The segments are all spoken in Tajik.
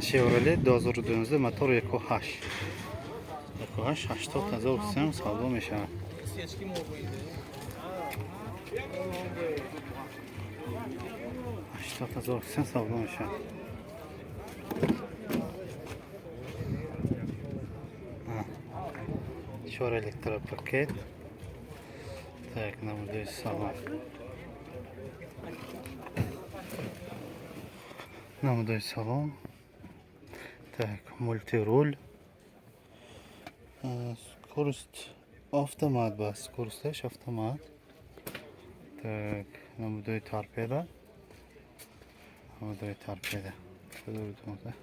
Шевроле 2012, мотор 1.8. 1.8, 80 000 сум савдо мешавад. 80 000 сум савдо мешавад. Чор электропакет. Так, намудои салон. Намудои салон. Так, мультируль. Скорость автомат ба скоросташ автомат. Так, намудои торпеда. Намудои торпеда. 2012.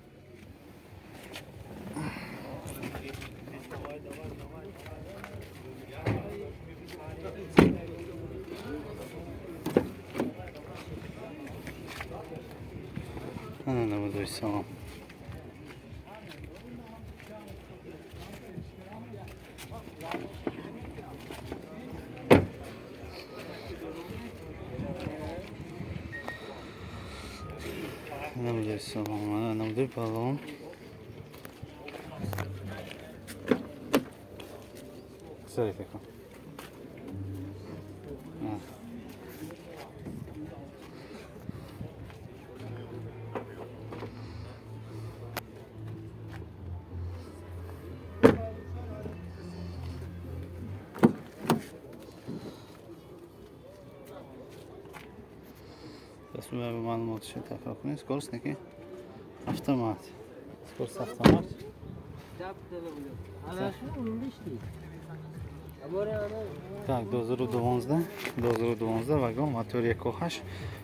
Ана намудои салон. Намудои салон, ана намудои балон. Смотрите, как. Маълумотшо такрор кунед. Скорость неки автомат. Скорость автомат. Так, 2012, 2012 вагон, мотор 1.8,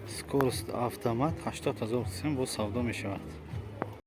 скорость автомат, 80 000 сум бо савдо мешавад.